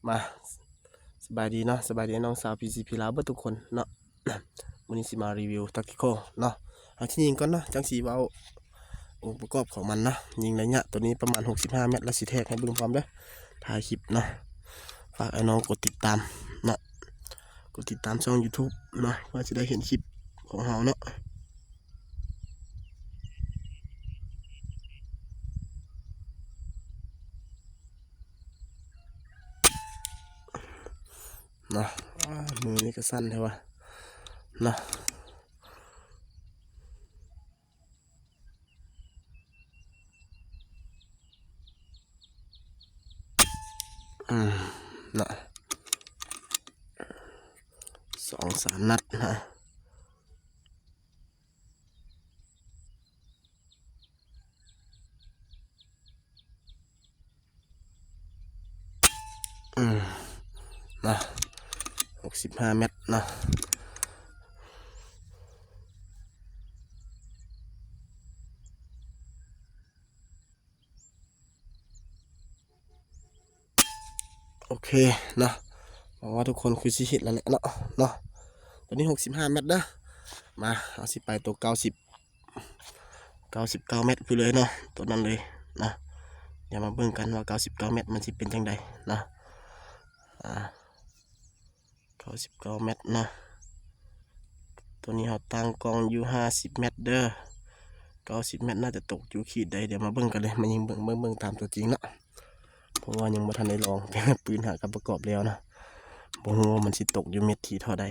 ມາ ສະບາຍດີເນາະ ສະບາຍດີນ້ອງສາວ PCP ລາວເບິດທຸກຄົນເນາະ. ມື້ນີ້ຊິມາຣີວິວ Tactical ເນາະ. ເອົາທີ່ຍິງກ່ອນເນາະ ຈັ່ງຊິເວົ້າອົງປະກອບຂອງມັນເນາະ. ຍິງໄລຍະໂຕນີ້ປະມານຫົກສິບຫ້າແມັດ ແລ້ວຊິແທກໃຫ້ເບິ່ງພ້ອມເດີ ທ້າຍຄລິບເນາະ. ຝາກອ້າຍນ້ອງກົດຕິດຕາມເນາະ ກົດຕິດຕາມຊ່ອງ YouTube ເນາະ ເພື່ອຊິໄດ້ເຫັນຄລິບຂອງເຮົາເນາະ. ເນາະ ອາ ມືນີ້ກໍສັ່ນແທ້ວ່າເນາະ. ອືມ ເນາະ ສອງສາມນັດນະ. ອືມ ນະ ຫົກສິບຫ້າແມັດນະ. ໂອເຄເນາະ ຫວັງວ່າທຸກຄົນຄືຊິເຮັດແລ້ວແຫຼະເນາະ ເນາະ. ຕອນນີ້ຫົກສິບຫ້າແມັດເດີ. ມາ ເຮົາຊິໄປໂຕເກົ້າສິບ ເກົ້າສິບເກົ້າແມັດພຸ້ນເລີຍເນາະ ໂຕນັ້ນເລີຍເນາະ. ດຽວມາເບິ່ງກັນວ່າເກົ້າສິບເກົ້າແມັດມັນຊິເປັນຈັ່ງໃດເນາະ. ອາ ເກົ້າສິບເກົ້າແມັດເນາະ. ໂຕນີ້ເຮົາຕັ້ງກ້ອງຢູ່ຫ້າສິບແມັດເດີ. ເກົ້າສິບແມັດໜ້າຈະຕົກຢູ່ຂີດໃດ ດຽວມາເບິ່ງກັນເລີຍ ມາຍິງເບິ່ງ ເບິ່ງ ເບິ່ງຕາມຕົວຈິງເນາະ ເພາະວ່າຍັງບໍ່ທັນໄດ້ລອງ ແຕ່ປືນຫາກັບປະກອບແລ້ວເນາະ. ບໍ່ຮູ້ວ່າມັນຊິຕົກຢູ່ເມັດທີ່ເທົ່າໃດ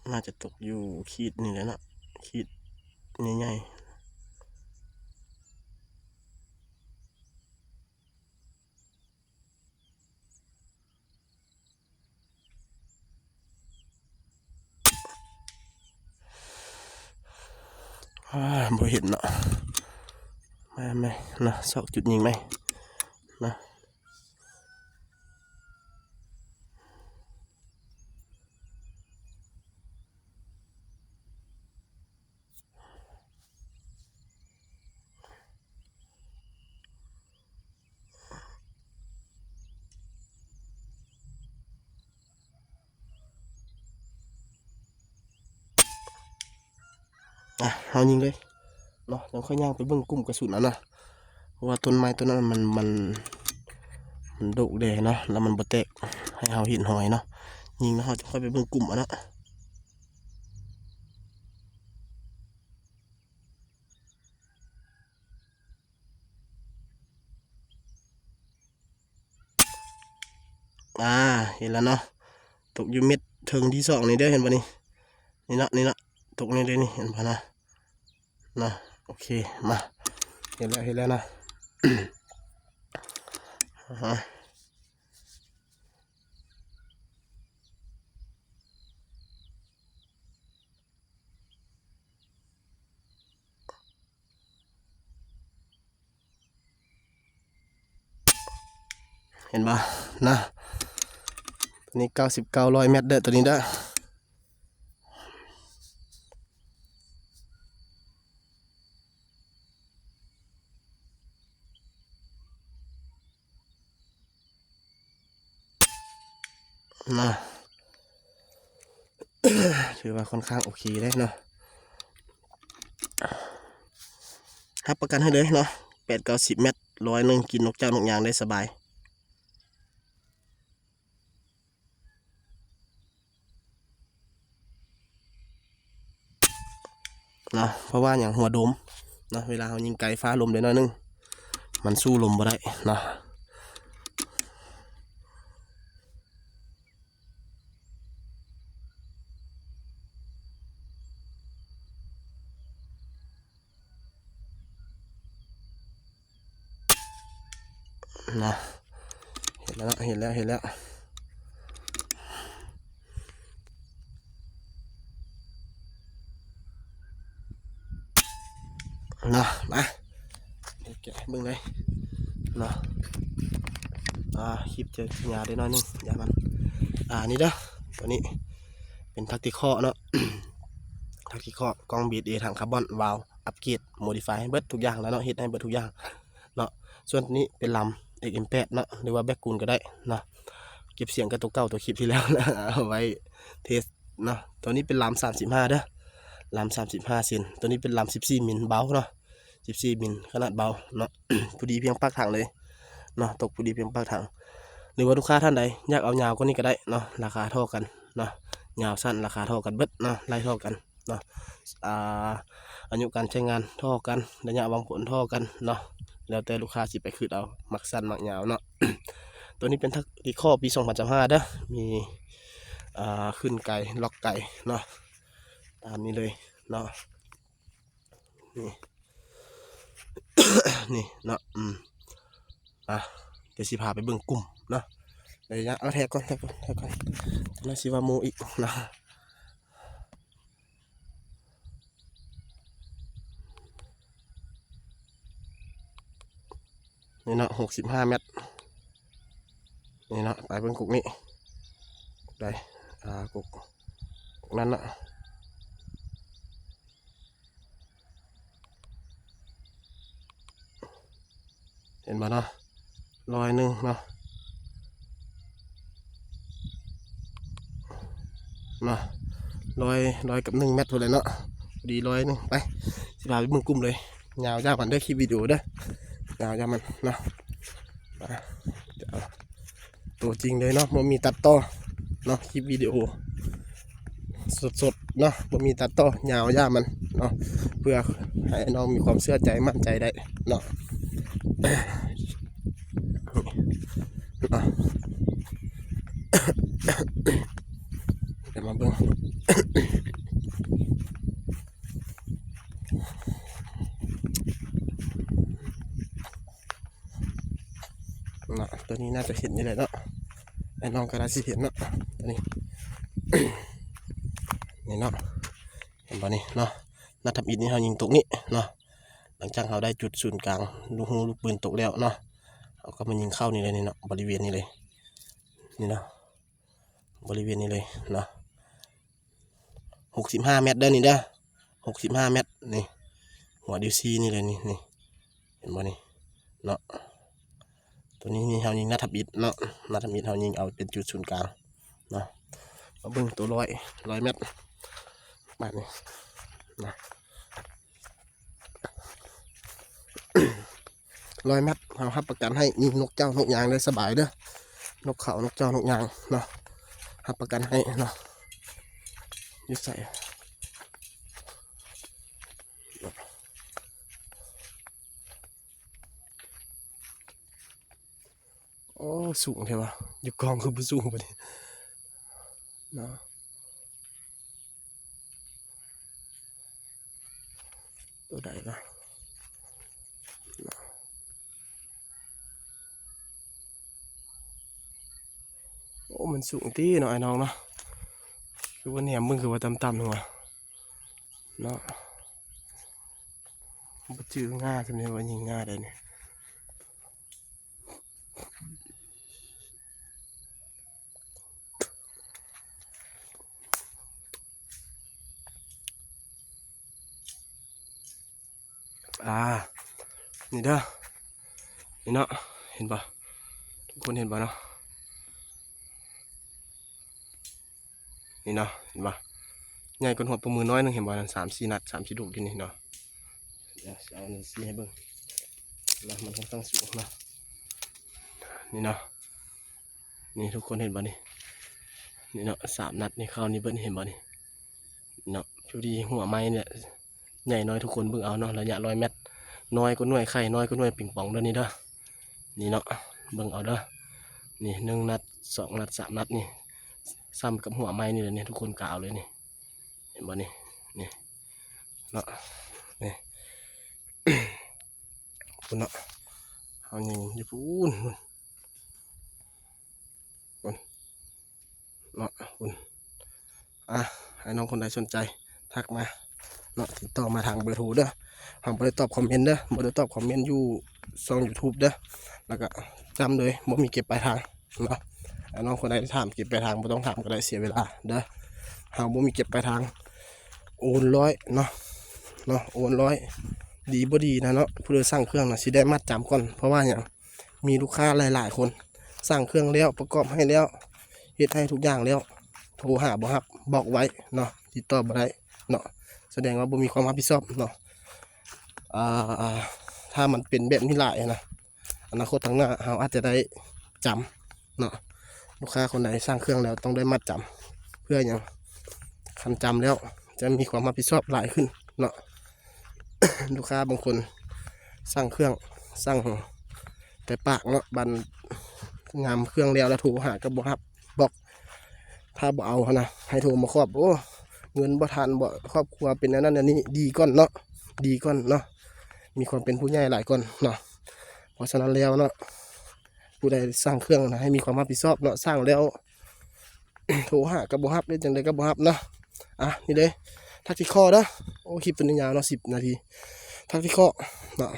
ໜ້າຈະຕົກຢູ່ຂີດນີ້ແຫຼະເນາະ ຂີດໃຫຍ່ໆ. ອາ ບໍ່ເຫັນເນາະ ມາໃໝ່ເນາະ ຊອກຈຸດຍິງໃໝ່ເນາະ. ອະ ເຮົາຍິງເລີຍເນາະ ຈັ່ງຄ່ອຍຍ່າງໄປເບິ່ງກຸ່ມກະສຸນເອົານະ ເພາະວ່າຕົ້ນໄມ້ຕົ້ນນັ້ນມັນ ມັນ ມັນດົກແດ່ເນາະ ແລ້ວມັນບໍ່ແຕກໃຫ້ເຮົາເຫັນຮອຍເນາະ. ຍິງແລ້ວເຮົາຈັ່ງຄ່ອຍໄປເບິ່ງກຸ່ມເອົາເນາະ. ອາ ເຫັນແລ້ວເນາະ ຕົກຢູ່ເມັດເທິງທີສອງນີ້ເດີ ເຫັນບໍ່ນີ້ ນີ້ເນາະ ນີ້ເນາະ ຕົກນີ້ເດີນີ້ ເຫັນບໍ່ນະ ເນາະ. ໂອເຄ ມາ ເຫັນແລ້ວ ເຫັນແລ້ວນະ ອາ ເຫັນບໍ່ນະ ໂຕນີ້ເກົ້າສິບເກົ້າ ຮ້ອຍແມັດເດີ ໂຕນີ້ເດີ. ນະ ຖືວ່າຄ່ອນຂ້າງໂອເຄເດ້ເນາະ ຮັບປະກັນໃຫ້ເລີຍເນາະ ແປດເກົ້າສິບແມັດ ຮ້ອຍໜຶ່ງ ກິນນົກເຈົ້ານົກຍາງໄດ້ສະບາຍ. ເນາະ ເພາະວ່າຫຍັງ ຫົວໂດມເນາະ ເວລາເຮົາຍິງໄກຟ້າລົມໄດ້ໜ້ອຍໜຶ່ງ ມັນສູ້ລົມບໍ່ໄດ້ເນາະ ນະ ເຫັນແລ້ວເນາະ ເຫັນແລ້ວ ເຫັນແລ້ວ ເນາະ ມາ ດຽວແກະໃຫ້ເບິ່ງເລີຍເນາະ ອາ ຄລິບຈະຍາວໄດ້ໜ້ອຍໜຶ່ງ ຢ້ານມັນ ອາ ນີ້ເດີ ໂຕນີ້ເປັນ Tactical ເນາະ Tactical ກ້ອງ ບີເອສເອ ຖັງຄາບອນ ວາວ ອັບເກຣດ ໂມດິຟາຍ ໃຫ້ເບິດທຸກຢ່າງແລ້ວເນາະ ເຮັດໃຫ້ເບິດທຸກຢ່າງ ເນາະ. ສ່ວນນີ້ເປັນລຳ ເອັກເອັມແປດ ເນາະ ຫຼືວ່າແບັກກູນກໍໄດ້ເນາະ. ເກັບສຽງກັບຕົວເກົ່າ ຕົວຄລິບທີ່ແລ້ວນະ ເອົາໄວ້ເທສເນາະ. ຕົວນີ້ເປັນລຳສາມສິບຫ້າເດີ ລຳສາມສິບຫ້າເຊັນ. ຕົວນີ້ເປັນລຳສິບສີ່ມິນ ເບົາເນາະ ສິບສີ່ມິນ ຂະໜາດເບົາເນາະ ພໍດີພຽງປາກຖັງເລີຍເນາະ ຕົກພໍດີພຽງປາກຖັງ. ຫຼືວ່າລູກຄ້າທ່ານໃດຢາກເອົາຍາວກວ່ານີ້ກໍໄດ້ເນາະ ລາຄາທໍ່ກັນເນາະ. ຍາວສັ້ນລາຄາທໍ່ກັນເບິດເນາະ ໄລ່ທໍ່ກັນເນາະ. ອ່າ ອາຍຸການໃຊ້ງານທໍ່ກັນ ໄລຍະຫວັງຜົນທໍ່ກັນເນາະ ແລ້ວແຕ່ລູກຄ້າຊິໄປຄຶດເອົາ ມັກສັ້ນມັກຍາວເນາະ. ຕົວນີ້ເປັນທັກ ທີ່ຂໍ້ປີສອງພັນຊາວຫ້າເດີ ມີ ອ່າ ຂຶ້ນໄກ ລັອກໄກເນາະ ຕາມນີ້ເລີຍເນາະ. ນີ້ ນີ້ເນາະ ອືມ ອ່ະ ດຽວຊິພາໄປເບິ່ງກຸ່ມເນາະ. ໄລຍະ ເອົາແທກກ່ອນ ແທກກ່ອນ ແທກກ່ອນ ແລ້ວຊິວ່າໂມອີກເນາະ. ນີ້ເນາະ ຫົກສິບຫ້າແມັດ ນີ້ເນາະ. ໄປເບິ່ງກົກນີ້ ໃດ ອ່າ ກົກ ກົກນັ້ນເນາະ. ເຫັນບໍ່ເນາະ ຮ້ອຍໜຶ່ງເນາະ ເນາະ ຮ້ອຍ ຮ້ອຍກັບໜຶ່ງແມັດພຸ້ນແຫຼະເນາະ ພໍດີຮ້ອຍໜຶ່ງ. ໄປ ຊິພາໄປເບິ່ງກຸ່ມເລີຍ ຍາວຢາວມັນເດີ ຄລິບວິດີໂອເດີ ຍາວຢາວມັນເນາະ. ອ່າ ໂຕຈິງເລີຍເນາະ ບໍ່ມີຕັດຕໍ່ເນາະ ຄລິບວິດີໂອສົດໆເນາະ ບໍ່ມີຕັດຕໍ່ ຍາວຢາມັນເນາະ ເພື່ອໃຫ້ນ້ອງມີຄວາມເຊື່ອໃຈໝັ້ນໃຈໄດ້ເນາະ ເນາະ. ດຽວມາເບິ່ງ ເນາະ ຕົວນີ້ໜ້າຈະເຫັນຢູ່ແຫຼະເນາະ ໄອ້ນ້ອງກໍໜ້າຊິເຫັນເນາະ ຕົວນີ້ ນີ້ເນາະ ເຫັນບໍ່ນີ້ເນາະ. ນັດທຳອິດນີ້ເຮົາຍິງຕົກນີ້ເນາະ ຫຼັງຈາກເຮົາໄດ້ຈຸດສູນກາງລູກຮູລູກປືນຕົກແລ້ວເນາະ ເຮົາກໍມາຍິງເຂົ້ານີ້ເລີຍນີ້ເນາະ ບໍລິເວນນີ້ເລີຍ ນີ້ເນາະ ບໍລິເວນນີ້ເລີຍເນາະ. ຫົກສິບຫ້າແມັດເດີນີ້ເດີ ຫົກສິບຫ້າແມັດນີ້ ຫົວດີຊີນີ້ເລີຍນີ້ ນີ້ ເຫັນບໍ່ນີ້ເນາະ. ຕົວນີ້ນີ້ເຮົາຍິງນັດທຳອິດເນາະ ນັດທຳອິດເຮົາຍິງເອົາເປັນຈຸດສູນກາງເນາະ. ມາເບິ່ງຕົວຮ້ອຍ ຮ້ອຍແມັດ ບາດນີ້ນະ. ຮ້ອຍແມັດ ເຮົາຮັບປະກັນໃຫ້ຍິງນົກເຈົ້ານົກຍາງໄດ້ສະບາຍເດີ ນົກເຂົາ ນົກເຈົ້າ ນົກຍາງເນາະ ຮັບປະກັນໃຫ້ເນາະ. ຢູ່ໃສ? ໂອ້ ສູງແທ້ວະ ຢູ່ກ້ອງຄືບໍ່ສູງປານນີ້ເນາະ. ຕົວໃດວະ? ໂອ້ ມັນສູງຕິເນາະ ອ້າຍນ້ອງເນາະ ຄືວ່າແນມເບິ່ງຄືວ່າຕ່ຳໆ ຫັ້ນຫວາເນາະ. ບໍ່ຈື່ງ່າສ່ຳນີ້ວ່າຍິງງ່າໄດ໋ນີ້. ອ່າ ນີ້ເດີ ນີ້ເນາະ ເຫັນບໍ່? ທຸກຄົນເຫັນບໍ່ເນາະ? ນີ້ເນາະ ເຫັນບໍ່? ໃຫຍ່ກວ່າຫົວປາໝືນ້ອຍໜຶ່ງ ເຫັນບໍ່? ນັ້ນ ສາມສີ່ນັດ ສາມສີ່ລູກຢູ່ນີ້ເນາະ. ດຽວຊິເອົາອັນນີ້ຊີ້ໃຫ້ເບິ່ງນະ ມັນຄ່ອນຂ້າງສູງເນາະ. ນີ້ເນາະ ນີ້ທຸກຄົນເຫັນບໍ່ນີ້? ນີ້ເນາະ ສາມນັດນີ້ເຂົ້ານີ້ເບິດ ເຫັນບໍ່ນີ້ເນາະ? ພໍດີຫົວໄມ້ນີ້ແຫຼະ ໃຫຍ່ນ້ອຍທຸກຄົນເບິ່ງເອົາເນາະ. ໄລຍະຮ້ອຍແມັດ ນ້ອຍກວ່າໜ່ວຍໄຂ່ ນ້ອຍກວ່າໜ່ວຍປິງປອງເດີນີ້ເດີ. ນີ້ເນາະ ເບິ່ງເອົາເດີ ນີ້ໜຶ່ງນັດ ສອງນັດ ສາມນັດນີ້ ສ່ຳກັບຫົວໄມ້ນີ້ເລີຍນີ້ ທຸກຄົນກະເອົາເລີຍນີ້ ເຫັນບໍ່ນີ້? ນີ້ເນາະ ນີ້ ພຸ້ນເນາະ ເຮົາຍິງຢູ່ພຸ້ນ ພຸ້ນ ພຸ້ນເນາະ ພຸ້ນ. ອ່າ ໃຫ້ນ້ອງຄົນໃດສົນໃຈທັກມາເນາະ ຕິດຕໍ່ມາທາງເບີໂທເດີ. ເຮົາບໍ່ໄດ້ຕອບຄອມເມັນເດີ ບໍ່ໄດ້ຕອບຄອມເມັນຢູ່ຊ່ອງຢູທູບເດີ ແລ້ວກະຈຳເລີຍ ບໍ່ມີເກັບປາຍທາງເນາະ. ໃຫ້ນ້ອງຄົນໃດຖາມເກັບປາຍທາງ ບໍ່ຕ້ອງຖາມກໍໄດ້ ເສຍເວລາເດີ. ເຮົາບໍ່ມີເກັບປາຍທາງ ໂອນຮ້ອຍເນາະ ເນາະ ໂອນຮ້ອຍ ດີບໍ່ດີນະເນາະ ຜູ້ໃດສັ່ງເຄື່ອງນະ ຊິໄດ້ມັດຈຳກ່ອນ ເພາະວ່າຫຍັງ ມີລູກຄ້າຫຼາຍໆຄົນ ສັ່ງເຄື່ອງແລ້ວ ປະກອບໃຫ້ແລ້ວ ເຮັດໃຫ້ທຸກຢ່າງແລ້ວ ໂທຫາບໍ່ຮັບ ບລັອກໄວ້ເນາະ ຕິດຕໍ່ບໍ່ໄດ້ເນາະ ສະແດງວ່າບໍ່ມີຄວາມຮັບຜິດຊອບເນາະ. ອ່າ ຖ້າມັນເປັນແບບນີ້ຫຼາຍນະ ອະນາຄົດທາງໜ້າເຮົາອາດຈະໄດ້ຈຳເນາະ ລູກຄ້າຄົນໃດສັ່ງເຄື່ອງແລ້ວຕ້ອງໄດ້ມັດຈຳ ເພື່ອຫຍັງ ຄັນຈຳແລ້ວຈະມີຄວາມຮັບຜິດຊອບຫຼາຍຂຶ້ນເນາະ. ລູກຄ້າບາງຄົນສັ່ງເຄື່ອງ ສັ່ງແຕ່ປາກເນາະ ບັດຍາມເຄື່ອງແລ້ວ ແລ້ວໂທຫາກໍບໍ່ຮັບ ບລັອກ ຖ້າບໍ່ເອົາຫັ້ນນະ ໃຫ້ໂທມາຂອບ ໂອ້ ເງິນບໍ່ທັນ ບໍ່ ຄອບຄົວເປັນແນວນັ້ນແນວນີ້ ດີກ່ອນເນາະ ດີກ່ອນເນາະ ມີຄວາມເປັນຜູ້ໃຫຍ່ຫຼາຍກ່ອນເນາະ. ເພາະສະນັ້ນແລ້ວເນາະ ຜູ້ໃດສັ່ງເຄື່ອງນະ ໃຫ້ມີຄວາມຮັບຜິດຊອບເນາະ ສັ່ງແລ້ວ ໂທຫາກໍບໍ່ຮັບ ເຮັດຈັ່ງໃດກໍບໍ່ຮັບເນາະ. ອ່ະ ນີ້ເດ້ ທັກຕິຄໍເດີ ໂອ້ ຄລິບໂຕນີ້ຍາວເນາະ ສິບນາທີ ທັກຕິຄໍເນາະ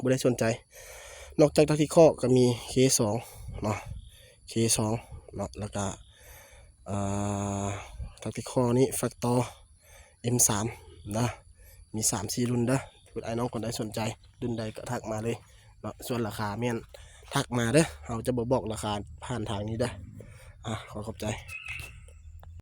ບໍ່ໄດ້ສົນໃຈ ນອກຈາກທັກຕິຄໍກໍມີເຄສອງເນາະ ເຄສອງເນາະ ແລ້ວກໍ ອ່າ ທັກຕິຄໍນີ້ແຟັກເຕີ ເອັມສາມ ນະ ມີສາມສີ່ລຸ້ນເດີ ຜູ້ອ້າຍນ້ອງຄົນໃດສົນໃຈລຸ້ນໃດກໍທັກມາເລີຍເນາະ ສ່ວນລາຄາແມ່ນທັກມາເດີ ເຮົາຈະບໍ່ບອກລາຄາຜ່ານທາງນີ້ເດີ. ອ່າ ຂໍຂອບໃຈ.